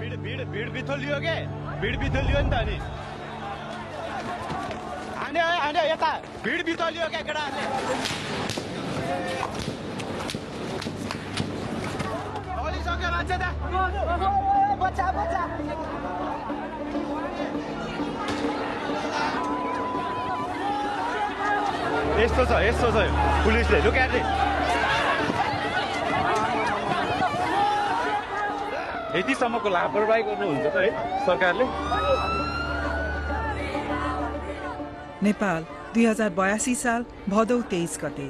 भिड बिथोल लियो के भिड बिथोल लियो नि त अनि आने यता भिड बिथोल लियो के केटाहरुले ओली सक्यो मान्छे त बच्चा यस्तो छ पुलिसले लुक एट इट यतिसम्मको लापरवाही गर्नुहुन्छ त है सरकारले नेपाल 2082 साल भदौ 23 गते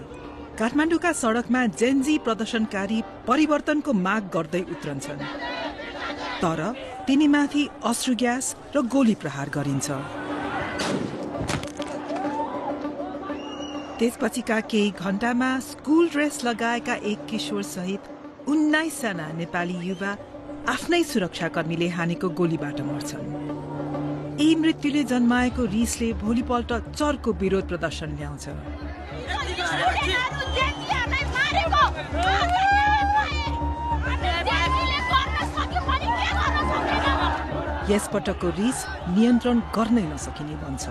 काठमाडौँका सडकमा जेनजी प्रदर्शनकारी परिवर्तनको माग गर्दै उत्रन्छन् तर तिनीमाथि अश्रु ग्यास र गोली प्रहार गरिन्छ त्यसपछिका केही घण्टामा स्कुल ड्रेस लगाएका एक किशोर सहित 19 जना नेपाली युवा आफ्नै सुरक्षाकर्मीले हानेको गोलीबाट मर्छन् यी मृत्युले जन्माएको रिसले भोलिपल्ट चर्को विरोध प्रदर्शन ल्याउँछ यसपटकको रिस नियन्त्रण गर्नै नसकिने बन्छ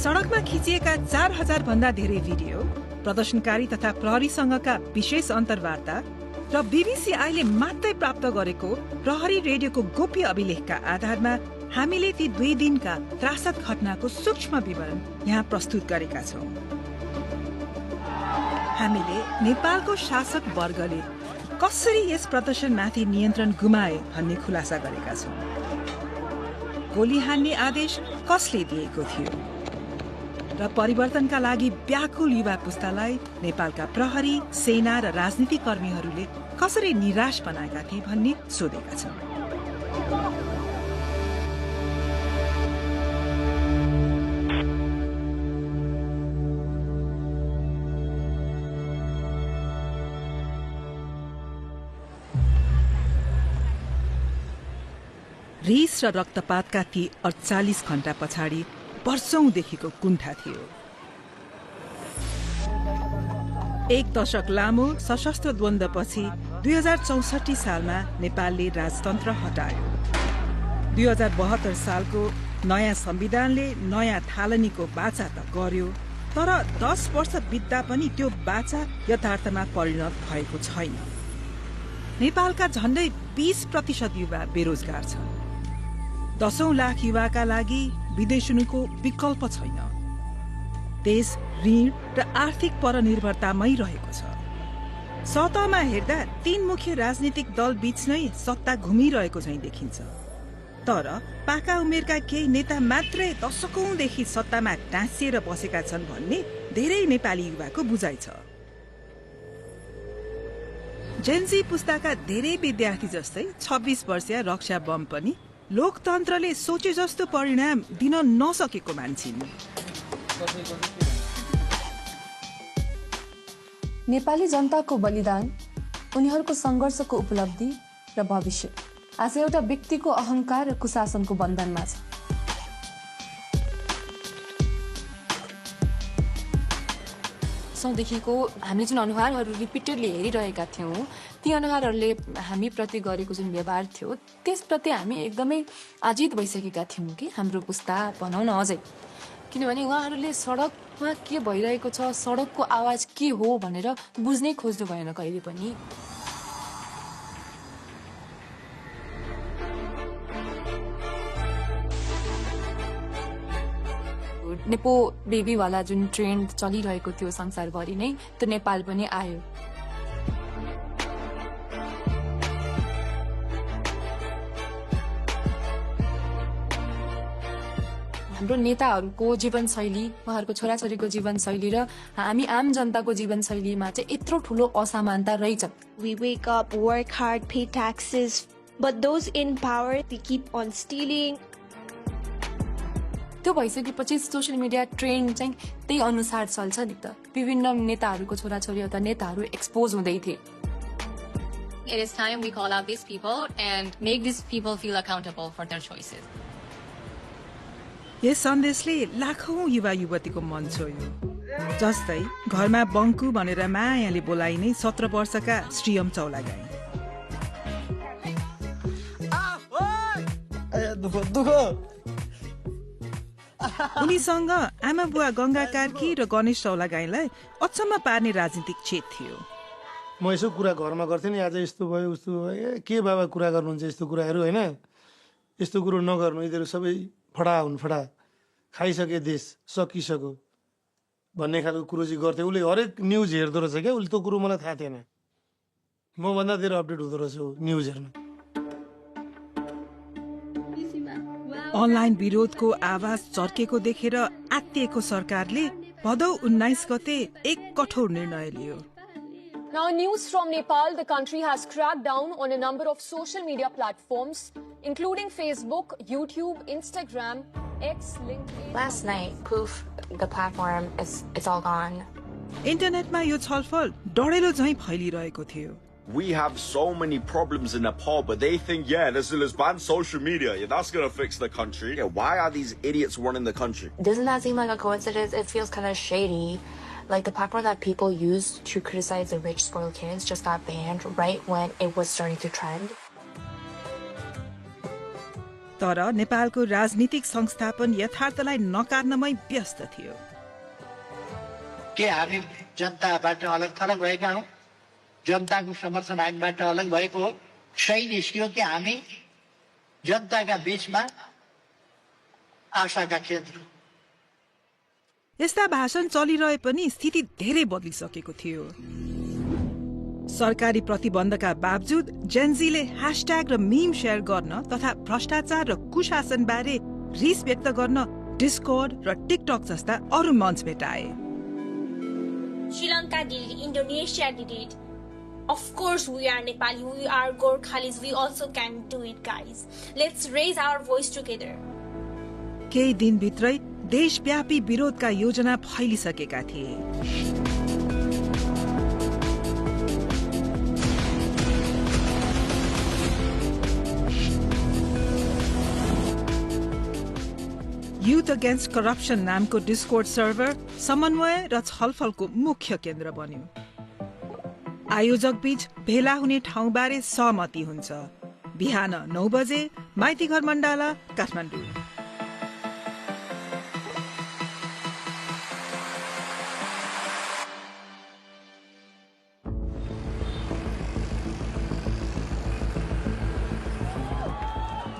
सडकमा खिचिएका 4000 भन्दा धेरै भिडियो प्रदर्शनकारी तथा प्रहरीसँगका विशेष अन्तर्वार्ता र बीबीसी आईले मात्रै प्राप्त गरेको प्रहरी रेडियोको गोप्य अभिलेखका आधारमा हामीले ती 2 दिनका त्रासद घटनाको सूक्ष्म विवरण यहाँ प्रस्तुत गरेका छौं हामीले नेपालको शासक वर्गले कसरी यस प्रदर्शनमाथि नियन्त्रण गुमाए भन्ने खुलासा गरेका छौं गोली हान्ने आदेश कसले दिएको थियो र परिवर्तनका लागि व्याकुल युवा पुस्तालाई नेपालका प्रहरी सेना र राजनीतिक कर्मीहरूले कसरी निराश बनाएका थिए भन्ने सोधेका छौं रिस र रक्तपातका ती 48 घण्टा पछाडि वर्षौंदेखिको कुण्ठा थियो एक दशक लामो सशस्त्र द्वन्द्वपछि 2064 सालमा नेपालले राजतन्त्र हटायो 2072 सालको नयाँ संविधानले नयाँ थालनीको बाचा त गर्यो तर 10 वर्ष बित्दा पनि त्यो बाचा यथार्थमा परिणत भएको छैन नेपालका झण्डै 20% युवा बेरोजगार छन् 10 लाख युवाका लागि विदेशको विकल्प छैन देश ऋण र आर्थिक परनिर्भरतामै रहेको छ सतहमा हेर्दा 3 मुख्य राजनीतिक दल बीच नै सत्ता घुमिरहेको चाहिँ देखिन्छ तर पाका उमेरका केही नेता मात्रै दशकौंदेखि सत्तामा टाँसिएर बसेका छन् भन्ने धेरै नेपाली युवाको बुझाइ छ जेनजी पुस्ताका धेरै विद्यार्थी जस्तै 26 वर्षीय रक्षा बम पनि लोकतन्त्रले सोचे जस्तो परिणाम दिन नसकेको मान्छिन् नेपाली जनताको बलिदान उनीहरूको संघर्षको उपलब्धि र भविष्य आज एउटा व्यक्तिको अहंकार र कुशासनको बन्धनमा छ देखिको हामीले जुन अनुहारहरू रिपिटेडली हेरिरहेका थियौं ती अनुहारहरूले हामी प्रति गरेको जुन व्यवहार थियो त्यसप्रति हामी एकदमै आजित भइसकेका थियौं कि हाम्रो पुस्ता भनौं न अझै किनभने उहाँहरूले सडकमा के भइरहेको छ सडकको आवाज के हो भनेर बुझ्नै खोज्नु भएन कहिले पनि नेपो बेबीवाला जुन ट्रेन्ड चलिरहेको थियो संसारभरि नै त्यो नेपाल पनि आयो हाम्रो नेताहरूको जीवनशैली उहाँहरूको छोराछोरीको जीवनशैली र हामी आम जनताको जीवनशैलीमा चाहिँ यत्रो ठुलो असमानता रहेछ We wake up, work hard, pay taxes, but those in power, they keep on stealing. त्यो भइसकेपछि सोशल मिडिया ट्रेन्ड चाहिँ त्यही अनुसार चल्छ नि त विभिन्न नेताहरूको छोराछोरी अथवा नेताहरू एक्सपोज हुँदै थिए It is time we call out these people and make these people feel accountable for their choices. यस सन्देशले लाखौं युवा युवतीको मन छोयो जस्तै घरमा बङ्कु भनेर मायाले बोलाइने 17 वर्षका श्रीयम चौलागाई। उनीसँग आमा बुवा गंगा कार्की र गणेश चौलागाईलाई अचम्म पार्ने राजनीतिक चेत थियो। म यसो कुरा घरमा गर्थेँ नि, आज यस्तो भयो उस्तो भयो, के बाबा कुरा गर्नुहुन्छ यस्तो कुराहरू होइन, यस्तो कुरो नगर्नु, यिनीहरू सबै फडा हुन्, फडा खाइसके देश सकिसक्यो भन्ने खालको कुरो चाहिँ गर्थे। उसले हरेक न्युज हेर्दो रहेछ क्या, उसले त्यो कुरो मलाई थाहा थिएन, मभन्दा धेरै अपडेट हुँदो रहेछ न्युज हेर्न। अनलाइन विरोधको आवाज चर्केको देखेर आत्तिएको सरकारले भदौ 19 गते एक कठोर निर्णय लियो। Now, news from Nepal, the country has cracked down on a number of social media platforms, including Facebook, YouTube, Instagram, X, LinkedIn. Last night, poof, the platform it's all gone. इन्टरनेटमा यो छलफल डढेलो झैं फैलिरहेको थियो। We have so many problems in Nepal, but they think, let's ban social media. Yeah, that's going to fix the country. Yeah, why are these idiots running the country? Doesn't that seem like a coincidence? It feels kind of shady. Like the platform that people use to criticize the rich spoiled kids just got banned right when it was starting to trend. तर नेपालको राजनीतिक संस्थापन यथार्थलाई नकार्नमै व्यस्त थियो। के हामी जनताबाट अलग थलग भएका हौं? जनताको समर्थन हामीबाट अलग भएको हो? सही निस्क्यो कि हामी जनताका बीचमा आशाका केन्द्र। यस्ता भाषण चलिरहे पनि स्थिति धेरै बदलिसकेको थियो। सरकारी प्रतिबन्धका बावजुद जेनजीले ह्याशट्याग र मीम शेयर गर्न तथा भ्रष्टाचार र कुशासन बारे रिस व्यक्त गर्न डिस्कर्ड र टिकटक जस्ता अरू मञ्च भेटाए। Sri Lanka did it, Indonesia did it. Of course we are Nepali, we are Gorkhalis, we also can do it, guys. Let's raise our voice together. केही दिनभित्रै देशव्यापी विरोधका योजना फैलिसकेका थिए। युथ अगेन्स्ट करप्सन नामको डिस्कोर्ड सर्भर समन्वय र छलफलको मुख्य केन्द्र बन्यो। आयोजक बीच भेला हुने ठाउँबारे सहमति हुन्छ। बिहान 9 बजे माइतीघर मण्डाला, काठमाडौँ।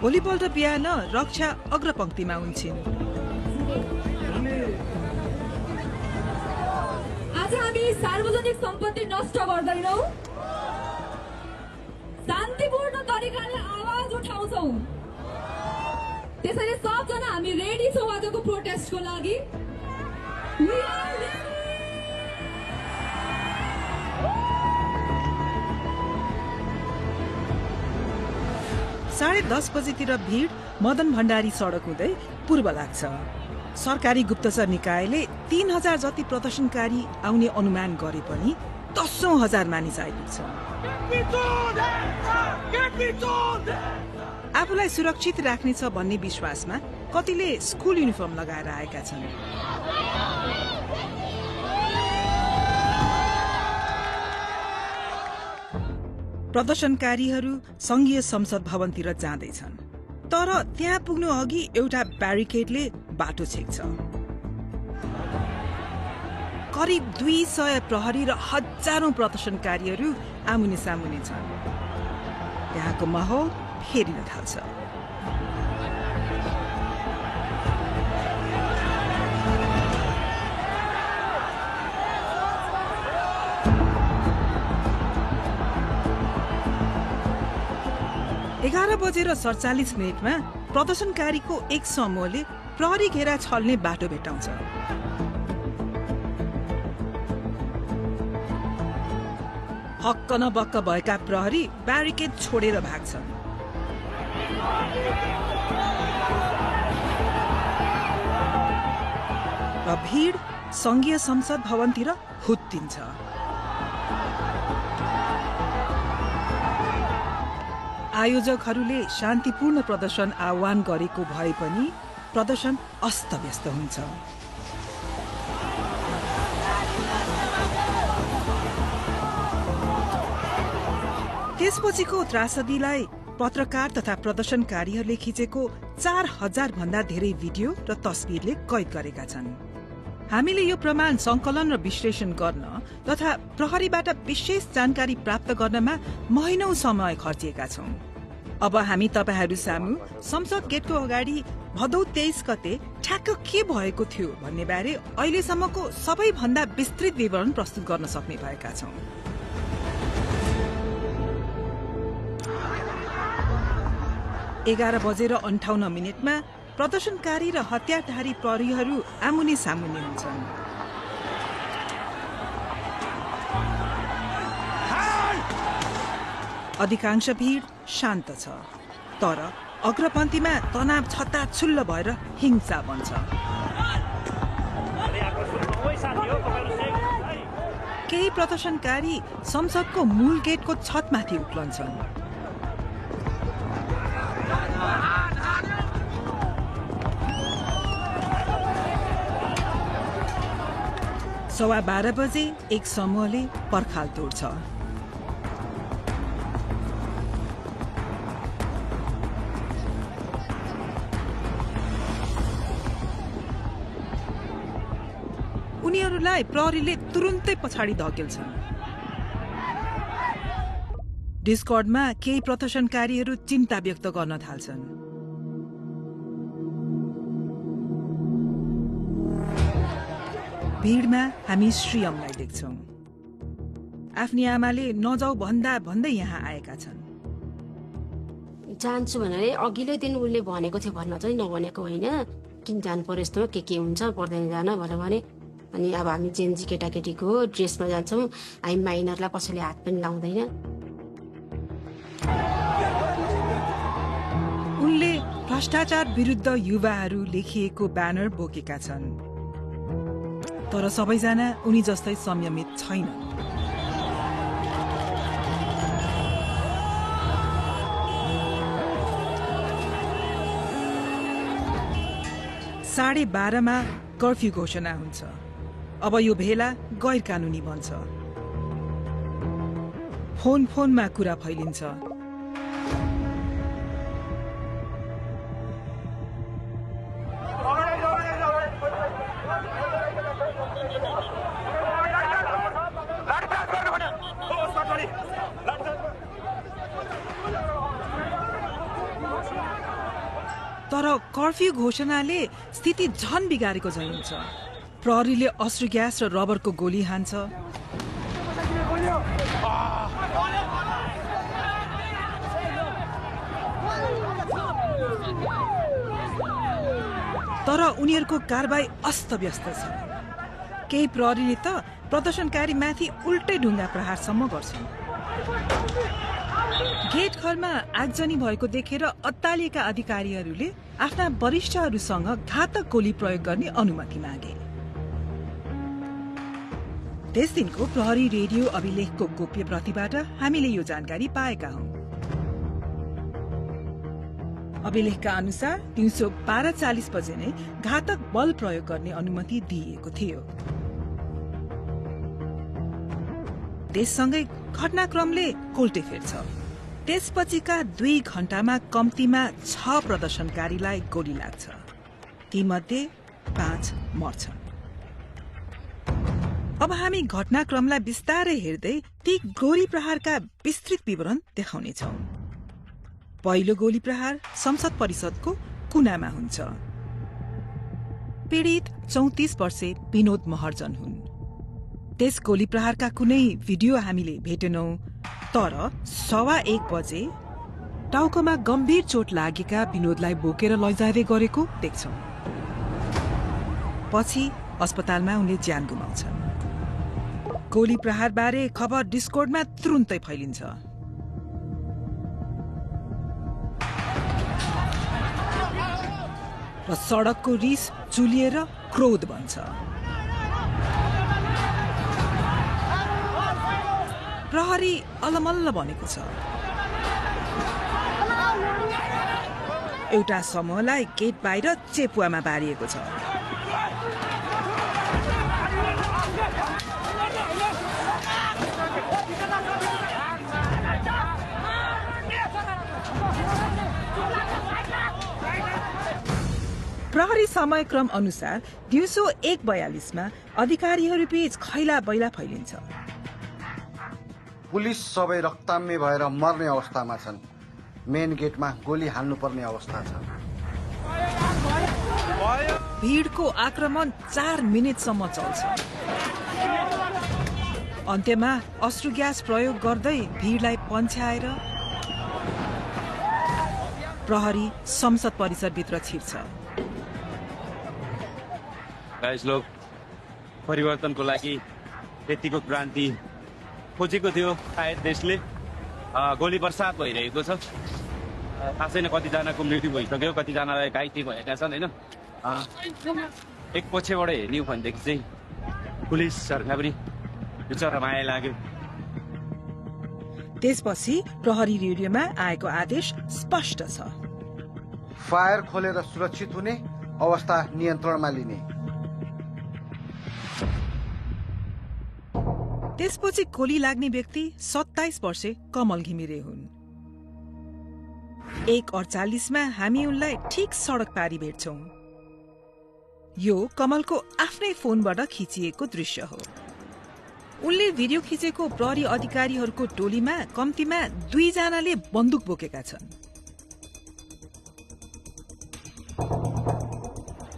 भोलिपल्ट बिहान रक्षा अग्रपंक्तिमा हुन्छन्। आज हामी सार्वजनिक सम्पत्ति नष्ट गर्दैनौं, शान्तिपूर्ण तरिकाले आवाज उठाउँछौं। त्यसैले सबजना हामी रेडी छौं आजको प्रोटेस्टको लागि। We are ready. 10:30 बजेतिर भीड़ मदन भण्डारी सडक हुँदै पूर्व लाग्छ। सरकारी गुप्तचर निकायले 3000 जति प्रदर्शनकारी आउने अनुमान गरे पनि 10,000 मानिस आइपुग्छ। आफूलाई सुरक्षित राख्नेछ भन्ने विश्वासमा कतिले स्कुल युनिफर्म लगाएर आएका छन्। प्रदर्शनकारीहरू संघीय संसद भवनतिर जाँदैछन्, तर त्यहाँ पुग्नु अघि एउटा ब्यारिकेडले बाटो छेक्छ। करिब 200 प्रहरी र हजारौं प्रदर्शनकारीहरू आमुने सामुने छन्। त्यहाँको माहौल फेरिन थाल्छ। एघार बजेर 47 मिनटमा प्रदर्शनकारीको एक समूहले प्रहरी घेरा छल्ने बाटो भेटाउँछ। हक्क न बक्क भएका प्रहरी ब्यारिकेड छोडेर भाग्छन्। र भीड़ संघीय संसद भवनतिर हुत्तिन्छ। आयोजकहरूले शान्तिपूर्ण प्रदर्शन आह्वान गरेको भए पनि प्रदर्शन अस्तव्यस्त हुन्छ। त्यसपछिको त्रासदीलाई पत्रकार तथा प्रदर्शनकारीहरूले खिचेको 4000 भन्दा धेरै भिडियो र तस्बिरले कैद गरेका छन्। हामीले यो प्रमाण संकलन र विश्लेषण गर्न तथा प्रहरीबाट विशेष जानकारी प्राप्त गर्नमा महिनौं समय खर्चिएका छौं। अब हामी तपाईहरू सामु संसद गेटको अगाडि भदौ 23 गते ठ्याक्क के भएको थियो भन्ने बारे अहिलेसम्मको सबैभन्दा विस्तृत विवरण प्रस्तुत गर्न सक्ने भएका छौं। 11:58 प्रदर्शनकारी र हतियारधारी प्रहरीहरू आमुने सामुने हुन्छन्। अधिकांश भीड़ शान्त छ, तर अग्रपन्थीमा तनाव छत्ताछुल्ल भएर हिंसा बन्छ। केही प्रदर्शनकारी संसदको मूल गेटको छतमाथि उक्लन्छन्। 12:15 बजे एक समूहले पर्खाल तोड्छ। उनीहरूलाई प्रहरीले तुरुन्तै पछाडि धकेल्छन्। डिस्कर्डमा केही प्रदर्शनकारीहरू चिन्ता व्यक्त गर्न थाल्छन्। भीडमा हामी श्रीयमलाई देख्छौं। आफ्नी आमाले नजाऊ भन्दा भन्दै यहाँ आएका छन्। जान्छु भनेर अघिल्लो दिन उसले भनेको थियो, भन्न चाहिँ नभनेको होइन। किन जानु पर्यो यस्तोमा, के हुन्छ पर्दैन जान भनेर भने। अनि अब हामी जेन्जी केटाकेटीको ड्रेसमा जान्छौँ, हामी माइनरलाई कसैले हात पनि लाउँदैन। उनले भ्रष्टाचार विरुद्ध युवाहरू लेखिएको ब्यानर बोकेका छन्, तर सबैजना उनी जस्तै संयमित छैन। साढे 12:00 कर्फ्यू घोषणा हुन्छ। अब यो भेला गैर कानूनी बन्छ। फोनमा कुरा फैलिन्छ। तर कर्फ्यू घोषणाले स्थिति झन बिगारेको झैं हुन्छ। प्रहरीले अश्रु ग्यास र रबरको गोली हान्छ। तर उनीहरूको कारबाही अस्तव्यस्त छ। केही प्रहरीले त प्रदर्शनकारी माथि उल्टै ढुङ्गा प्रहारसम्म गर्छन्। गेट घरमा आगजनी भएको देखेर अत्तालिएका अधिकारीहरूले आफ्ना वरिष्ठहरूसँग घातक गोली प्रयोग गर्ने अनुमति मागे। त्यस दिनको प्रहरी रेडियो अभिलेखको गोप्य प्रतिबाट हामीले यो जानकारी पाएका हौं। अभिलेखका अनुसार दिउँसो 12:40 बजे नै घातक बल प्रयोग गर्ने अनुमति दिइएको थियो। त्यससँगै घटनाक्रमले कोल्टे फेर्छ। त्यसपछिका 2 घण्टामा कम्तीमा 6 प्रदर्शनकारीलाई गोली लाग्छ। तीमध्ये 5 मर्छन्। अब हामी घटनाक्रमलाई बिस्तारै हेर्दै ती गोली प्रहारका विस्तृत विवरण देखाउनेछौं। पहिलो गोली प्रहार संसद परिषदको कुनामा हुन्छ। पीडित 34 वर्षे विनोद महर्जन हुन्। त्यस गोली प्रहारका कुनै भिडियो हामीले भेटेनौं, तर 1:15 बजे टाउकोमा गम्भीर चोट लागेका विनोदलाई बोकेर लैजाँदै गरेको देख्छौं। पछि अस्पतालमा उनले ज्यान गुमाउँछन्। गोली प्रहार बारे खबर डिस्कर्डमा तुरुन्तै फैलिन्छ। र सडकको रिस चुलिएर क्रोध बन्छ। प्रहरी अलमल्ल बनेको छ। एउटा समूहलाई गेट बाहिर चेपुवामा बारिएको छ। प्रहरी समयक्रम अनुसार दिउँसो 1:42 अधिकारीहरू बीच खैला बैला फैलिन्छ। पुलिस सबै रक्ताम्य भएर मर्ने अवस्थामा छन्। मेन गेटमा गोली हाल्नुपर्ने अवस्था छ। भीडको आक्रमण 4 मिनेटसम्म चल्छ। अन्त्यमा अश्रु ग्यास प्रयोग गर्दै भीडलाई पन्छ्याएर प्रहरी संसद परिसरभित्र छिर्छ। लोग परिवर्तनको लागि यतिको क्रान्ति खोजेको थियो। सायद देशले गोली बर्सात भइरहेको छ। थाहा छैन कतिजनाको मृत्यु भइसक्यो, कतिजनालाई घाइते भएका छन् होइन। एक पक्षबाट हेर्ने हो भनेदेखि चाहिँ पुलिसहरूलाई पनि बिचरा माया लाग्यो। त्यसपछि प्रहरी रेडियोमा आएको आदेश स्पष्ट छ। फायर खोलेर सुरक्षित हुने, अवस्था नियन्त्रणमा लिने। त्यसपछि गोली लाग्ने व्यक्ति 27 वर्षे कमल घिमिरे हुन्। 1:48 हामी उनलाई ठिक सडक पारी भेट्छौं। यो कमलको आफ्नै फोनबाट खिचिएको दृश्य हो। उनले भिडियो खिचेको प्रहरी अधिकारीहरूको टोलीमा कम्तीमा 2 जनाले बन्दुक बोकेका छन्।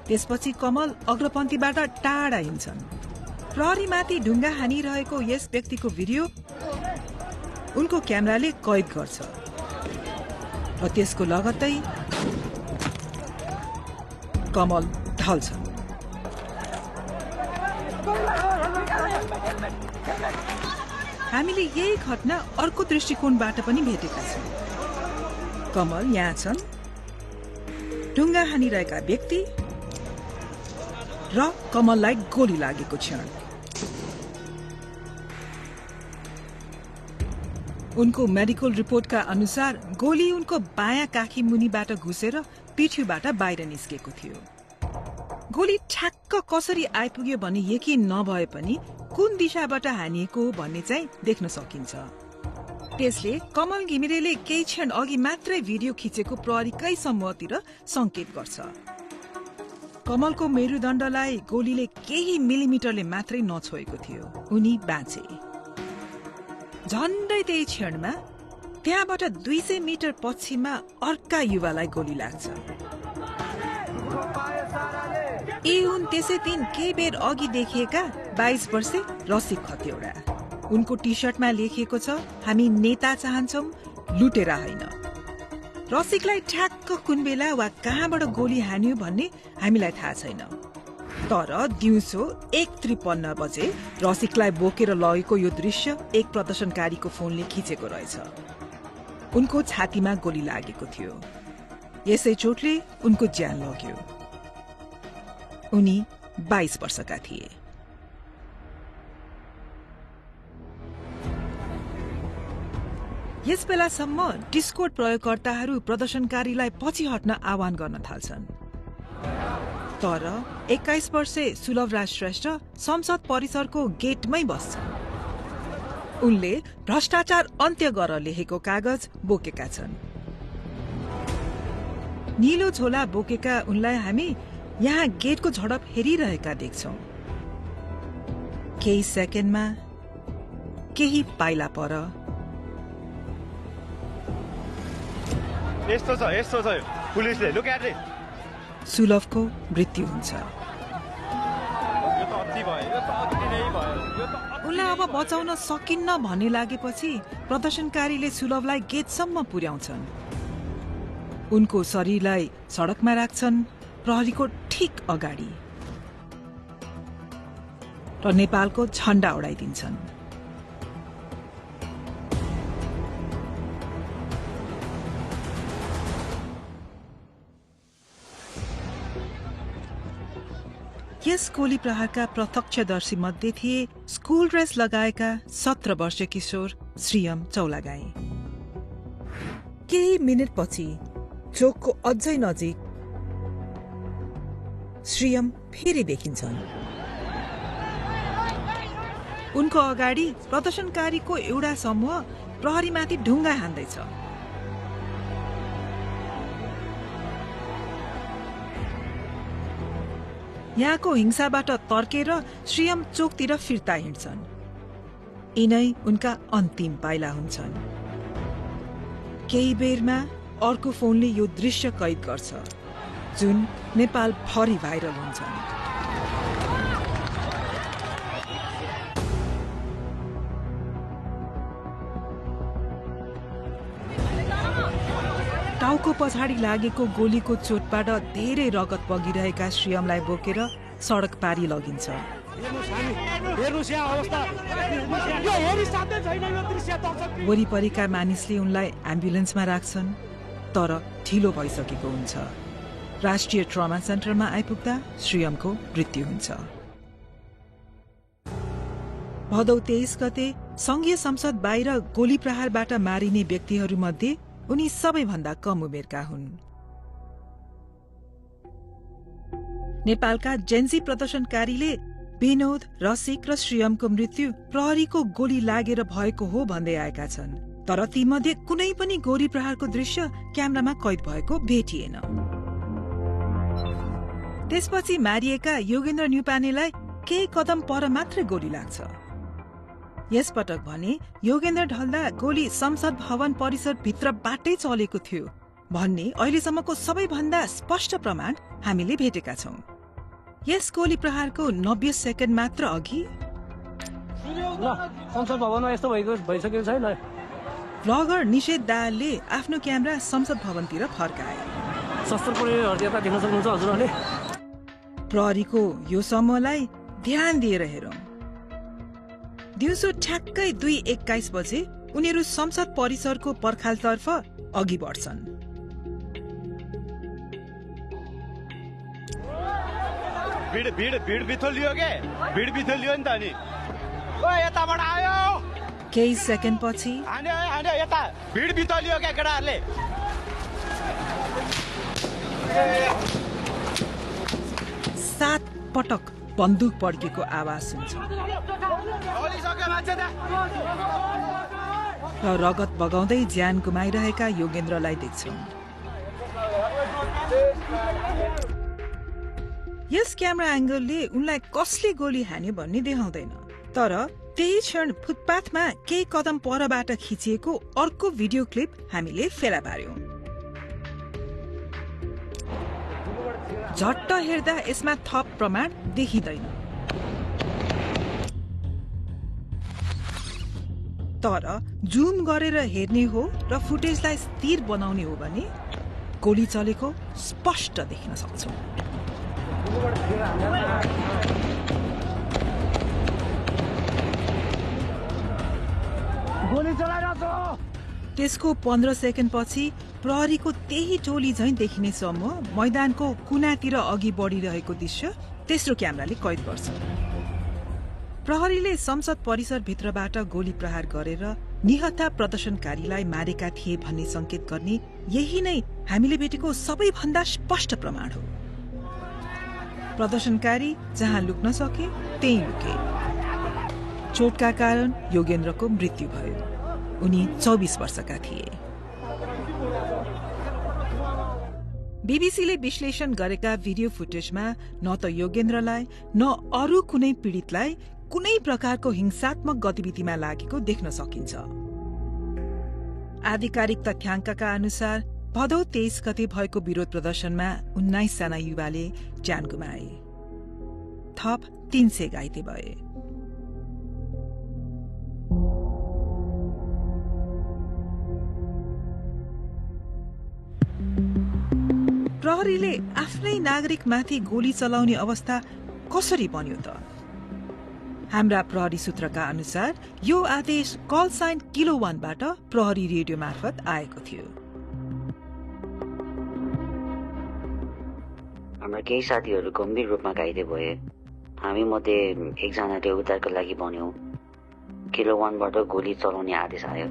त्यसपछि कमल अग्रपन्थीबाट टाढा हिँड्छन्। प्रहरीमाथि ढुङ्गा हानिरहेको यस व्यक्तिको भिडियो उनको क्यामेराले कैद गर्छ र त्यसको लगत्तै कमल ढल्छ। हामीले यही घटना अर्को दृष्टिकोणबाट पनि भेटेका छौं। कमल यहाँ छन्, ढुङ्गा हानिरहेका व्यक्ति र कमललाई गोली लागेको क्षण। उनको मेडिकल रिपोर्टका अनुसार गोली उनको बायाँ काखी मुनिबाट घुसेर पिठ्यूबाट बाहिर निस्केको थियो। गोली ठ्याक्क कसरी आइपुग्यो भन्ने यकिन नभए पनि कुन दिशाबाट हानिएको हो भन्ने चाहिँ देख्न सकिन्छ। त्यसले कमल घिमिरेले केही क्षण अघि मात्रै भिडियो खिचेको प्रहरीकै समूहतिर संकेत गर्छ। कमलको मेरुदण्डलाई गोलीले केही मिलिमिटरले मात्रै नछोएको थियो। उनी बाँचे। झन्डै त्यही क्षणमा त्यहाँबाट 200 मिटर पछिमा अर्का युवालाई गोली लाग्छ। यी हुन् त्यसै दिन केही बेर अघि देखिएका 22 वर्षे रसिक खतिवडा। उनको टी शर्टमा लेखिएको छ, हामी नेता चाहन्छौं, लुटेरा होइन। रसिकलाई ठ्याक्क कुन बेला वा कहाँबाट गोली हान्यो भन्ने हामीलाई थाहा छैन। तर दिउँसो 1:53 बजे रसिकलाई बोकेर लगेको यो दृश्य एक प्रदर्शनकारीको फोनले खिचेको रहेछ। उनको छातीमा गोली लागेको थियो। यसै चोटले उनको ज्यान लग्यो। उनी 22 वर्षका थिए। यस बेलासम्म डिस्कोड प्रयोगकर्ताहरू प्रदर्शनकारीलाई पछि हट्न आह्वान गर्न थाल्छन्। तर 21 वर्षे सुलभराज श्रेष्ठ संसद परिसरको गेटमै बस्छन्। उनले भ्रष्टाचार अन्त्य गर लेखेको कागज बोकेका छन्। नीलो झोला बोकेका उनलाई हामी यहाँ गेटको झडप हेरिरहेका देख्छौं। केही सेकेन्डमा केही पाइला पर यस्तो छ पुलिसले लुक एट इट। सुलभको मृत्यु हुन्छ। उनलाई अब बचाउन सकिन्न भन्ने लागेपछि प्रदर्शनकारीले सुलभलाई गेटसम्म पुर्याउँछन्। उनको शरीरलाई सडकमा राख्छन्, प्रहरीको ठिक अगाडि, र नेपालको झण्डा उडाइदिन्छन्। यस गोली प्रहारका प्रत्यक्षदर्शी मध्ये थिए स्कुल ड्रेस लगाएका 17 वर्षीय किशोर श्रीयम चौलागाई। केही मिनेटपछि चोकको अझै नजिक श्रीयम फेरि देखिन्छन्। उनको अगाडि प्रदर्शनकारीको एउटा समूह प्रहरीमाथि ढुङ्गा हान्दैछ। यहाँको हिंसाबाट तर्केर श्रीयम चोकतिर फिर्ता हिँड्छन्। यिनै उनका अन्तिम पाइला हुन्छन्। केही बेरमा अर्को फोनले यो दृश्य कैद गर्छ जुन नेपाल भरि भाइरल हुन्छन्। टाउको पछाडि लागेको गोलीको चोटबाट धेरै रगत बगिरहेका श्रीयमलाई बोकेर सडक पारी लगिन्छ। वरिपरिका मानिसले उनलाई एम्बुलेन्समा राख्छन् तर ढिलो भइसकेको हुन्छ। राष्ट्रिय ट्रमा सेन्टरमा आइपुग्दा श्रीयमको मृत्यु हुन्छ। भदौ 23 गते संघीय संसद बाहिर गोली प्रहारबाट मारिने व्यक्तिहरूमध्ये उनी सबैभन्दा कम उमेरका हुन्। नेपालका जेन्जी प्रदर्शनकारीले विनोद, रसिक र श्रीयमको मृत्यु प्रहरीको गोली लागेर भएको हो भन्दै आएका छन्, तर तीमध्ये कुनै पनि गोली प्रहारको दृश्य क्यामेरामा कैद भएको भेटिएन। त्यसपछि मारिएका योगेन्द्र न्युपानेलाई केही कदम पर मात्र गोली लाग्छ। यसपटक भने योगेन्द्र ढल्दा गोली संसद भवन परिसर भित्रबाटै चलेको थियो भन्ने अहिलेसम्मको सबैभन्दा स्पष्ट प्रमाण हामीले भेटेका छौं। यस गोली प्रहारको 90 सेकेन्ड मात्र अघि संसद भवनमा यस्तो भइसकेको छैन। ब्लगर निषेध दाहालले आफ्नो क्यामेरा संसद भवनतिर फर्काए। शस्त्र प्रयोगहरू यता देख्न सक्नुहुन्छ हजुरहरूले। प्रहरीको यो समूहलाई ध्यान दिएर हेरौं। दिउँसो ठ्याक्कै 2:21 बजे उनीहरू संसद परिसरको पर्खालतर्फ अघि बढ्छन्। भिड बिथोलियो के? भिड बिथोलियो नि त नि। ओए यताबाट आयो। केही सेकेन्ड पछि हान्यो यता भिड बिथोलियो के केटाहरूले? 7 पटक बन्दुक पड्केको आवाज सुन्छ र रगत बगाउँदै ज्यान गुमाइरहेका योगेन्द्रलाई देख्छौं। यस क्यामेरा एंगलले उनलाई कसले गोली हान्यो भन्ने देखाउँदैन, तर त्यही क्षण फुटपाथमा केही कदम परबाट खिचिएको अर्को भिडियो क्लिप हामीले फेला पार्यौं। झट्ट हेर्दा यसमा थप प्रमाण देखिँदैन, तर जुम गरेर हेर्ने हो र फुटेजलाई स्थिर बनाउने हो भने गोली चलेको स्पष्ट देख्न सक्छौं। त्यसको 15 सेकेन्ड पछि प्रहरीको त्यही टोली झैं देखिने समूह मैदानको कुनातिर अघि बढिरहेको दृश्य तेस्रो क्यामेराले कैद गर्छ। प्रहरीले संसद परिसर भित्रबाट गोली प्रहार गरेर निहत्था प्रदर्शनकारीलाई मारेका थिए भन्ने संकेत गर्ने यही नै हामीले भेटेको सबैभन्दा स्पष्ट प्रमाण हो। प्रदर्शनकारी जहाँ लुक्न सके त्यही लुके। चोटका कारण योगेन्द्रको मृत्यु भयो। उनी 24 वर्षका थिए। बीबीसीले विश्लेषण गरेका भिडियो फुटेजमा न त योगेन्द्रलाई न अरू कुनै पीडितलाई कुनै प्रकारको हिंसात्मक गतिविधिमा लागेको देख्न सकिन्छ। आधिकारिक तथ्याङ्कका अनुसार भदौ 23 गते भएको विरोध प्रदर्शनमा 19 जना युवाले ज्यान गुमाए। थप 300 घाइते भए। प्रहरीले आफ्नै नागरिकमाथि गोली चलाउने अवस्था कसरी बन्यो त? हाम्रा प्रहरी सूत्रका अनुसार यो आदेश कल साइन किलो 1 बाट प्रहरी रेडियो मार्फत आएको थियो। हाम्रा केही साथीहरू गम्भीर रूपमा घाइते भए। हामी मध्ये एकजनाले उद्धारको लागि भन्यो। किलो 1 बाट गोली चलाउने आदेश आयो।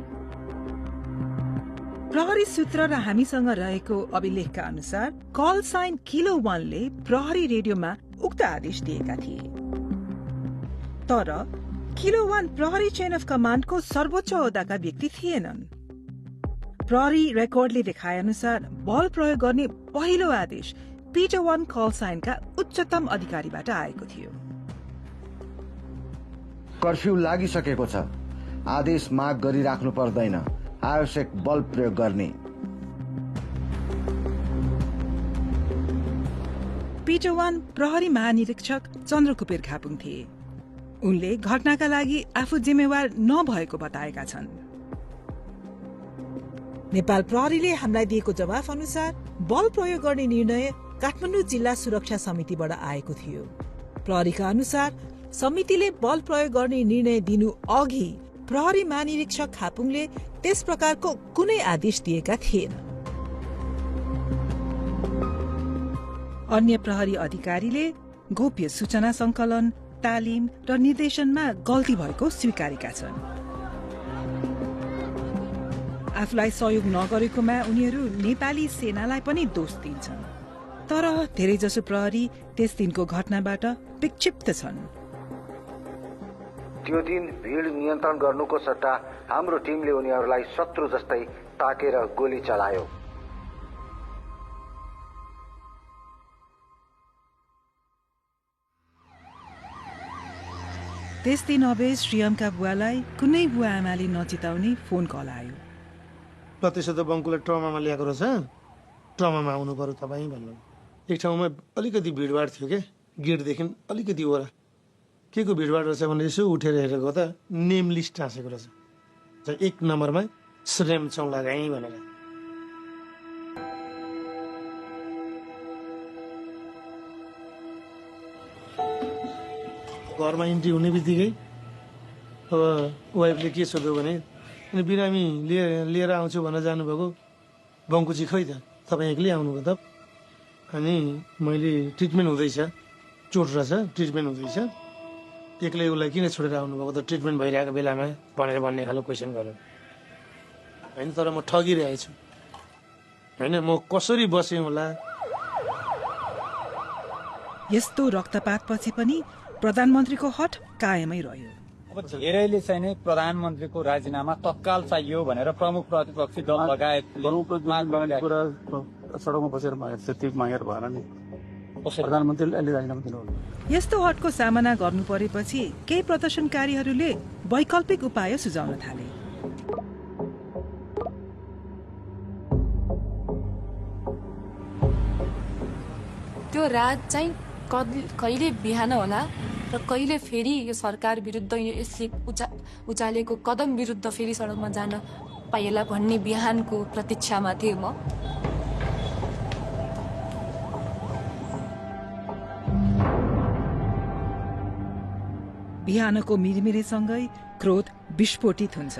प्रहरी सूत्र र हामीसँग रहेको अभिलेखका अनुसार कल साइन किलो 1 ले प्रहरी रेडियोमा उक्त आदेश दिएका थिए, तर किलो 1 प्रहरी चेन अफ कमान्डको सर्वोच्च ओहदाका व्यक्ति थिएनन्। प्रहरी रेकर्डले देखाए अनुसार बल प्रयोग गर्ने पहिलो आदेश पिटर 1 कल साइनका उच्चतम अधिकारीबाट आएको थियो। कर्फ्यू लागिसकेको छ, आदेश माग गरिराख्नु पर्दैन, आवश्यक बल प्रयोग गर्ने। पिटर 1 प्रहरी महानिरीक्षक चन्द्रकुपेर खापुङ थिए। उनले घटनाका लागि आफू जिम्मेवार नभएको बताएका छन्। नेपाल प्रहरीले हामीलाई दिएको जवाफ अनुसार बल प्रयोग गर्ने निर्णय काठमाडौँ जिल्ला सुरक्षा समितिबाट आएको थियो। प्रहरीका अनुसार समितिले बल प्रयोग गर्ने निर्णय दिनु अघि प्रहरी महानिरीक्षक खापुङले त्यस प्रकारको कुनै आदेश दिएका थिएन। अन्य प्रहरी अधिकारीले गोप्य सूचना संकलन, तालिम र निर्देशनमा गल्ती भएको स्वीकारेका छन्। आफूलाई सहयोग नगरेकोमा उनीहरू नेपाली सेनालाई पनि दोष दिन्छन्। तर धेरैजसो प्रहरी त्यस दिनको घटनाबाट विक्षिप्त छन्। त्यो दिन भीड नियन्त्रण गर्नुको सट्टा हाम्रो टिमले उनीहरूलाई शत्रु जस्तै ताकेर गोली चलायो। त्यस दिन अवेश श्रीयमका बुवालाई कुनै बुवा आमाले नचिताउने फोन कल आयो। त्यसो त बङ्कुलाई ट्रमामा ल्याएको रहेछ, ट्रमामा आउनु पर्यो तपाईँ भन्नु। एक ठाउँमा अलिकति भिडभाड थियो क्या, गेटदेखि अलिकति ओरा के को भिडभाड रहेछ भने यसो उठेर हेरेको त नेम लिस्ट टाँसेको रहेछ। 1 नम्बरमा श्रेम चौलागाई भनेर। घरमा इन्ट्री हुने बित्तिकै अब वाइफले के सोध्यो भने अनि बिरामी लिएर आउँछु भनेर जानुभएको, बङ्कुची खै त तपाईँ एक्लै आउनुभयो त? अनि मैले ट्रिटमेन्ट हुँदैछ, चोट रहेछ, ट्रिटमेन्ट हुँदैछ, एक्लै उसलाई किन छोडेर आउनुभएको त ट्रिटमेन्ट भइरहेको बेलामा भनेर भन्ने खालको क्वेसन गर्यो होइन। तर म ठगिरहेछु होइन, म कसरी बसेँ होला। यस्तो रक्तपातपछि पनि प्रधानमन्त्रीको हट कायमै रह्यो। अब धेरैले चाहिँ नै प्रधानमन्त्रीको राजीनामा तत्काल चाहियो भनेर प्रमुख प्रतिपक्षी दल लगायत सडकमा बसेर मागेर त्यति मागेर भएर नि प्रधानमन्त्रीले अहिले राजीनामा दिनुभयो। यस्तो हटको सामना गर्नु परेपछि केही प्रदर्शनकारीहरूले वैकल्पिक उपाय सुझाउन थाले। त्यो रात चाहिँ कहिले बिहान होला र कहिले फेरि यो सरकार विरुद्ध यसले उचालेको कदम विरुद्ध फेरि सडकमा जान पाइएला भन्ने बिहानको प्रतीक्षामा थिएँ म। बिहानको मिरमिरेसँगै क्रोध विस्फोटित हुन्छ।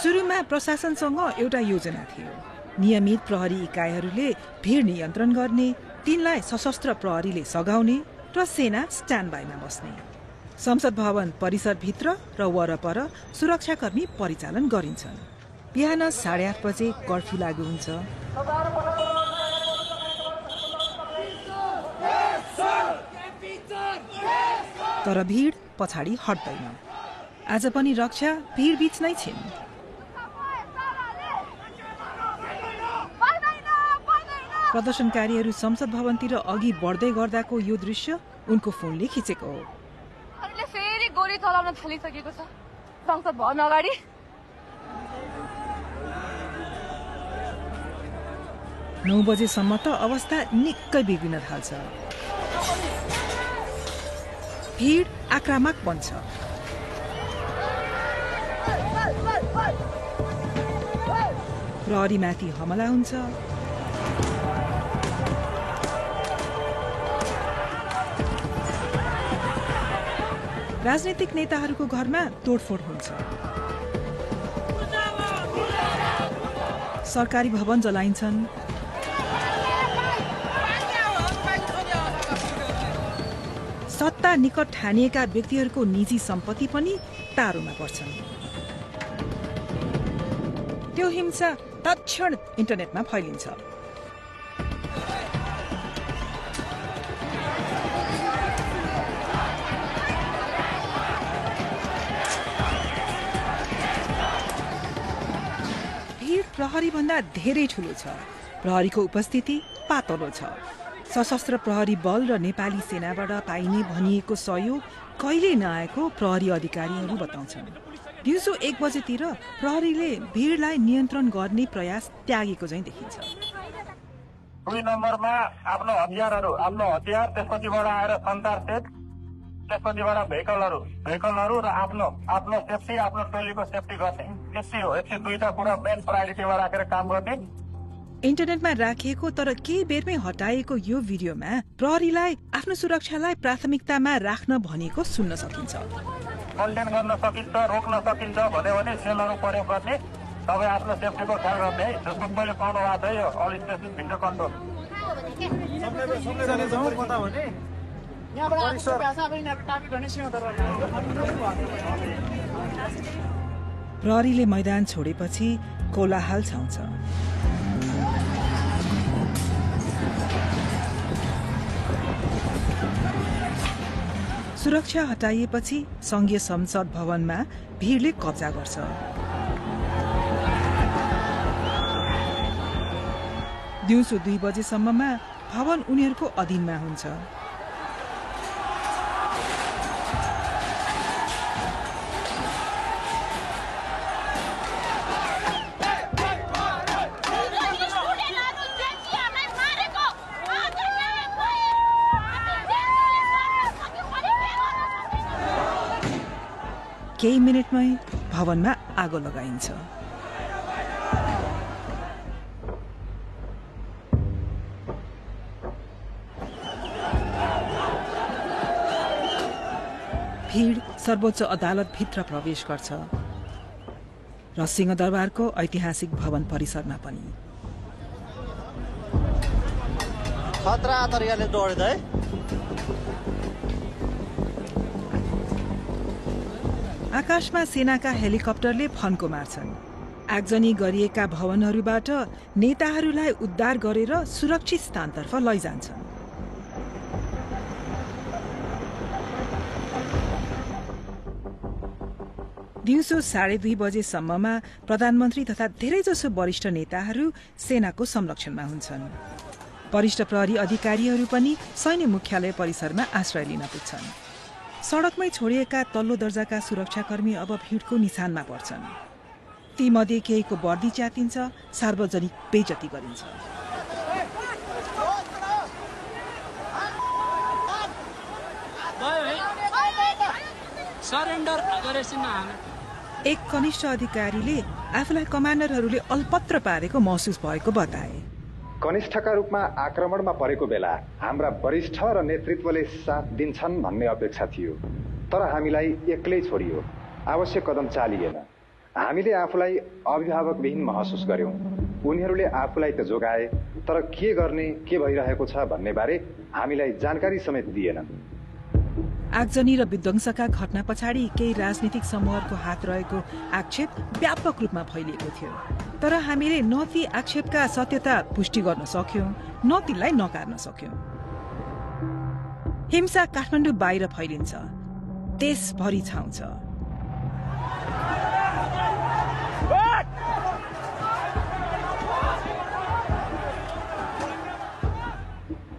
सुरुमा प्रशासनसँग एउटा योजना थियो। नियमित प्रहरी इकाइहरूले भीड नियन्त्रण गर्ने, तिनलाई सशस्त्र प्रहरीले सघाउने र सेना स्ट्यान्डबाईमा बस्ने। संसद भवन परिसरभित्र र वरपर सुरक्षाकर्मी परिचालन गरिन्छन्। बिहान 8:30 बजे कर्फ्यू लागू हुन्छ। तर भीड पछाडि हट्दैन। आज पनि रक्षा भीड बीच नै छिन्। प्रदर्शनकारीहरू संसद भवनतिर अघि बढ्दै गर्दाको यो दृश्य उनको फोनले खिचेको हो। फेरि गोली चलाउन थालिसकेको छ संसद भवन अगाडि। 9 बजेसम्म त अवस्था निकै बिग्रिन थाल्छ। भीड आक्रामक बन्छ। प्रहरीमाथि हमला हुन्छ। राजनीतिक नेताहरूको घरमा तोडफोड हुन्छ। सरकारी भवन जलाइन्छन्। सत्ता निकट ठानिएका व्यक्तिहरूको निजी सम्पत्ति पनि तारोमा पर्छन्। त्यो हिंसा तत्क्षण इन्टरनेटमा फैलिन्छ। प्रहरीभन्दा धेरै ठूलो छ। प्रहरीको उपस्थिति पातलो छ। सशस्त्र प्रहरी बल र नेपाली सेनाबाट पाइने भनिएको सहयोग कहिले नआएको प्रहरी अधिकारीहरू बताउँछन्। दिउँसो 1 बजेतिर प्रहरीले भिडलाई नियन्त्रण गर्ने प्रयास त्यागेको चाहिँ देखिन्छ। 2 नम्बरमा आफ्नो हतियार त्यसपछिबाट आएर सञ्चार सेट, त्यसपछिबाट भेहिकलहरू र आफ्नो सेफ्टी, आफ्नो टोलीको सेफ्टी गर्ने। यस्तै हो। 102टा कुरा मेन प्रायोरिटीमा राखेर काम गर्ने। इन्टरनेटमा राखिएको तर केही बेरमै हटाएको यो भिडियोमा प्रहरीलाई आफ्नो सुरक्षालाई प्राथमिकतामा राख्न भनेको सुन्न सकिन्छ। कन्टेन गर्न सकिन्छ, रोक्न सकिन्छ भन्यो भने सेलहरू प्रयोग गर्ने। तपाईँ आफ्नो सेफ्टीको ख्याल गर्ने है। सबैले पाउनु भएको छ यो अल स्टेसन भिडियो कन्ट्रोल। प्रहरीले मैदान छोडेपछि कोलाहल छाउँछ। सुरक्षा हटाइएपछि संघीय संसद भवनमा भिडले कब्जा गर्छ। दिउँसो 2 बजेसम्ममा भवन उनीहरूको अधीनमा हुन्छ। केही मिनेटमै भवनमा आगो लगाइन्छ। भीड़ सर्वोच्च अदालत भित्र प्रवेश गर्छ र सिंहदरबारको ऐतिहासिक भवन परिसरमा पनि। खतरा तरिकाले दौड्दै आकाशमा सेनाका हेलिकप्टरले फन्को मार्छन्। आगजनी गरिएका भवनहरूबाट नेताहरूलाई उद्धार गरेर सुरक्षित स्थानतर्फ लैजान्छन्। दिउँसो 2:30 बजेसम्ममा प्रधानमन्त्री तथा धेरैजसो वरिष्ठ नेताहरू सेनाको संरक्षणमा हुन्छन्। वरिष्ठ प्रहरी अधिकारीहरू पनि सैन्य मुख्यालय परिसरमा आश्रय लिन पुग्छन्। सडकमै छोडिएका तल्लो दर्जाका सुरक्षाकर्मी अब भिडको निशानमा पर्छन्। तीमध्ये केहीको वर्दी च्यातिन्छ, सार्वजनिक बेइज्जती गरिन्छ। एक कनिष्ठ अधिकारीले आफूलाई कमान्डरहरूले अलपत्र पारेको महसुस भएको बताए। कनिष्ठका रूपमा आक्रमणमा परेको बेला हाम्रा वरिष्ठ र नेतृत्वले साथ दिन्छन् भन्ने अपेक्षा थियो, तर हामीलाई एक्लै छोडियो। आवश्यक कदम चालिएन। हामीले आफूलाई अभिभावकविहीन महसुस गर्यौं। उनीहरूले आफूलाई त जोगाए, तर के गर्ने, के भइरहेको छ भन्ने बारे हामीलाई जानकारी समेत दिएनन्। आगजनी र विध्वंसका घटना पछाडि केही राजनीतिक समूहहरूको हात रहेको आक्षेप व्यापक रूपमा फैलिएको थियो, तर हामीले न ती आक्षेपका सत्यता पुष्टि गर्न सक्यौं, न तिनलाई नकार्न सक्यौं। हिंसा काठमाडौँ बाहिर फैलिन्छ, देशभरि छाउँछ।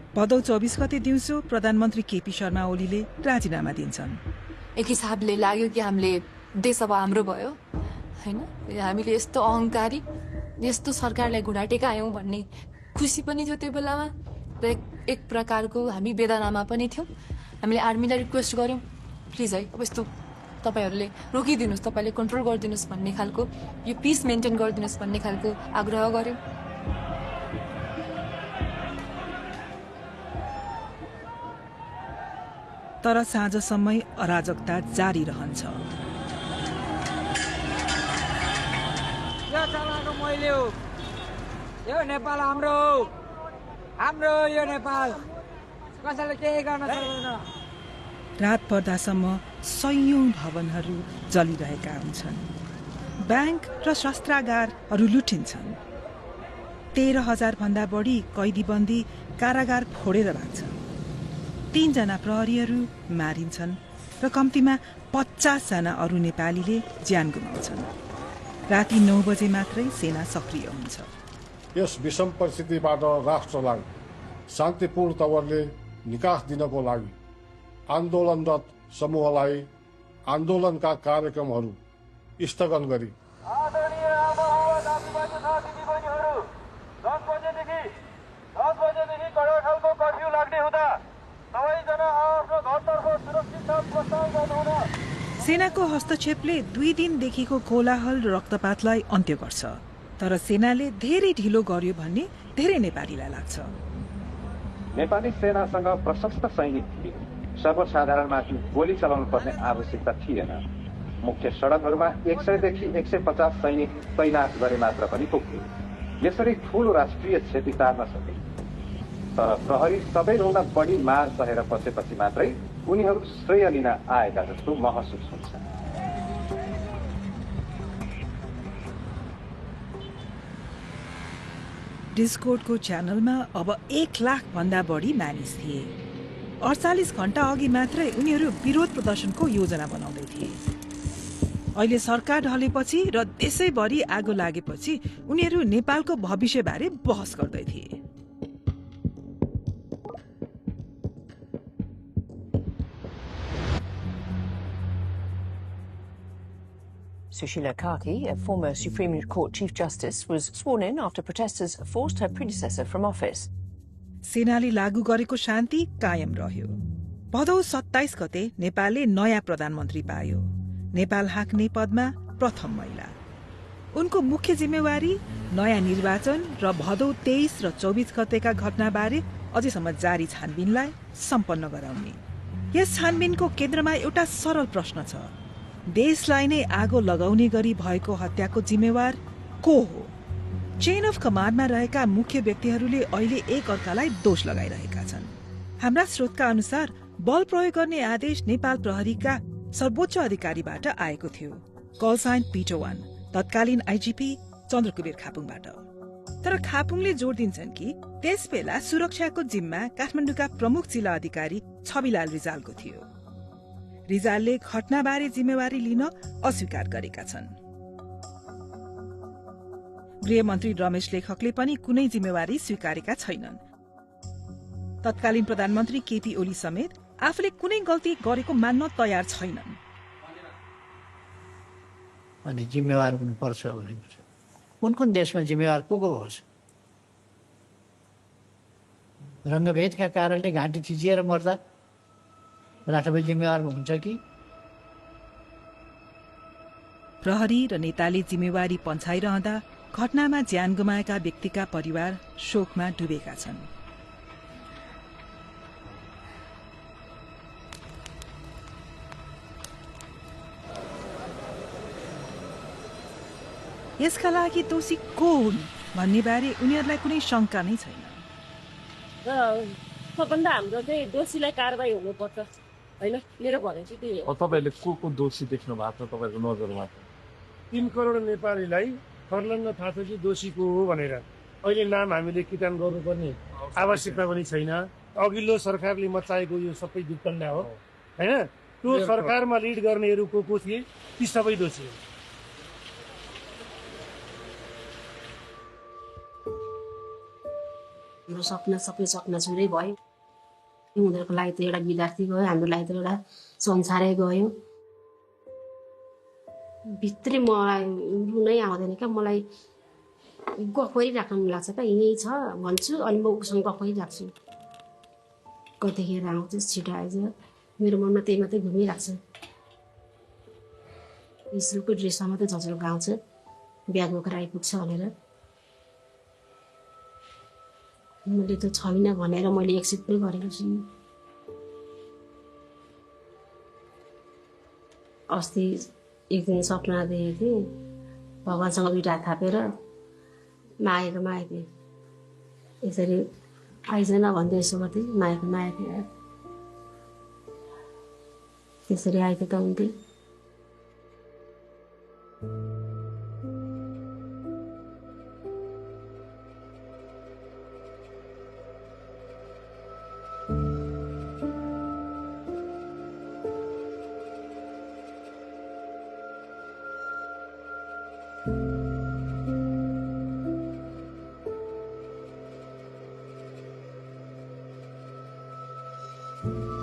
भदौ 24 गते दिउँसो प्रधानमन्त्री केपी शर्मा ओलीले राजीनामा दिन्छन्। एक हिसाबले लाग्यो कि हामीले देश अब हाम्रो भयो हैन, हामीले यस्तो अहंकारी, यस्तो सरकारलाई घुँडा टेकायौं भन्ने खुसी पनि थियो त्यो बेलामा, र एक प्रकारको हामी वेदनामा पनि थियौं। हामीले आर्मीलाई रिक्वेस्ट गर्यौं, प्लिज है अब यस्तो तपाईहरूले रोकिदिनुहोस्, तपाईँले कन्ट्रोल गरिदिनुहोस् भन्ने खालको, यो पिस मेन्टेन गरिदिनुहोस् भन्ने खालको आग्रह गर्यौं। तर साँझसम्मै अराजकता जारी रहन्छ। यो चलाएको मैले हो, यो नेपाल हाम्रो हो, हाम्रो यो नेपाल, कसैले केही गर्न सक्दैन। रात पर्दासम्म सयौं भवनहरू जलिरहेका हुन्छन्। ब्याङ्क र शस्त्रागारहरू लुटिन्छन्। 13,000 भन्दा बढी कैदीबन्दी कारागार फोडेर भाग्छन्। 3 जना प्रहरीहरू मारिन्छन् र कम्तीमा 50 जना अरू नेपालीले ज्यान गुमाउँछन्। राति 9 बजे मात्रै सेना सक्रिय हुन्छ। यस विषम परिस्थितिबाट राष्ट्रलाई शान्तिपूर्ण तवरले निकास दिनको लागि आन्दोलनरत समूहलाई आन्दोलनका कार्यक्रमहरू स्थगन गरी सेनाको हस्तक्षेपले 2 दिनदेखिको कोलाहल र रक्तपातलाई अन्त्य गर्छ। तर सेनाले धेरै ढिलो गर्यो भन्ने धेरै नेपालीलाई लाग्छ। नेपाली सेनासँग प्रशस्त सैनिक थिए। सर्वसाधारणमाथि गोली चलाउनु पर्ने आवश्यकता थिएन। मुख्य सडकहरूमा 100 देखि 150 सैनिक तैनात गरे मात्र पनि पुग्थ्यो। यसरी ठूलो राष्ट्रिय क्षति टार्न सके। तर प्रहरी सबैभन्दा बढी मार सहेर बसेपछि मात्रै उनीहरू श्रेय लिन आएका जस्तो महसुस हुन्छ। डिस्कोर्डको च्यानलमा अब 1 लाख भन्दा बढी मानिस थिए। 48 घण्टा अघि मात्रै उनीहरू विरोध प्रदर्शनको योजना बनाउँदै थिए। अहिले सरकार ढलेपछि र देशैभरि आगो लागेपछि उनीहरू नेपालको भविष्यबारे बहस गर्दै थिए। Sushila Karki, a former Supreme Court Chief Justice, was sworn in after protesters forced her predecessor from office. सेनाले लागू गरेको शान्ति कायम रह्यो। भदौ 27 गते नेपालले नयाँ प्रधानमन्त्री पायो। नेपाल हाँक्ने पदमा प्रथम महिला। उनको मुख्य जिम्मेवारी नयाँ निर्वाचन र भदौ 23 र 24 गतेका घटनाबारे अझैसम्म जारी छानबिनलाई सम्पन्न गराउने। यस छानबिनको केन्द्रमा एउटा सरल प्रश्न छ। देशलाई नै आगो लगाउने गरी भएको हत्याको जिम्मेवार को हो? चेन अफ कमान्डमा रहेका मुख्य व्यक्तिहरूले अहिले एक अर्कालाई दोष लगाइरहेका छन्। हाम्रा स्रोतका अनुसार बल प्रयोग गर्ने आदेश नेपाल प्रहरीका सर्वोच्च अधिकारीबाट आएको थियो। कल साइन पिटो 1 तत्कालीन आइजिपी चन्द्रकुबेर खापुङबाट। तर खापुङले जोड दिन्छन् कि त्यसबेला सुरक्षाको जिम्मा काठमाडौँका प्रमुख जिल्ला अधिकारी छविलाल रिजालको थियो। रिजालले घटनाबारे जिम्मेवारी लिन अस्वीकार गरेका छन्। गृहमन्त्री रमेश लेखकले पनि कुनै जिम्मेवारी स्वीकारेका छैनन्। तत्कालीन प्रधानमन्त्री केपी ओली समेत आफूले कुनै गल्ती गरेको मान्न तयार छैनन्। अनि जिम्मेवार हुनुपर्छ भनेको छ। कुन देशमा जिम्मेवार को होस्? रङ्गभेदका कारणले घाँटी थिचिएर मर्दा राष्ट्रपति जिम्मेवार हुन्छ कि? प्रहरी र नेताले जिम्मेवारी पन्छाइरहँदा घटनामा ज्यान गुमाएका व्यक्तिका परिवार शोकमा डुबेका छन्। यसका लागि दोषी को हुन् भन्ने बारे उनीहरूलाई कुनै शंका नै छैन। सबभन्दा हाम्रो चाहिँ दोषीलाई कारबाही हुनुपर्छ हैन, मेरो भनाइ चाहिँ त्यही हो। तपाईहरुले को दोषी देख्नु भएको छ तपाईहरुको नजरमा? 3 करोड नेपालीलाई फर्लङ्ग थाहा छ कि दोषी को हो भनेर अहिले नाम हामीले किटान गर्नुपर्ने आवश्यकता पनि छैन। अघिल्लो सरकारले मचाएको यो सबै विपन्ना हो हैन। त्यो सरकारमा लिड गर्नेहरू को थिए ती सबै दोषी हो। हाम्रो सपना सबै सपनाछुरै भयो। उनीहरूको लागि त एउटा विद्यार्थी गयो, हाम्रो लागि त एउटा संसारै गयो। भित्री मलाई रुनै आउँदैन क्या, मलाई गफ गरिराख्नु मन लाग्छ क्या। यहीँ छ भन्छु अनि म उसँग गफ गरिराख्छु। कतिखेर आउँछ छिटो आइज, मेरो मनमा त्यही मात्रै घुमिरहेको छ। स्कुलको ड्रेसमा मात्रै झझल्क आउँछ ब्याग बोकेर आइपुग्छ भनेर। मैले त छैन भनेर मैले एक्सेप्ट पनि गरेको छु। अस्ति एक दिन सपना देखेको थिएँ, भगवान्सँग 2 हात थापेर मागेको थिएँ। यसरी आइजन भन्दै यसो गर्थेँ, मागेको थिएँ। त्यसरी आएको त हुन्थ्यो। छ।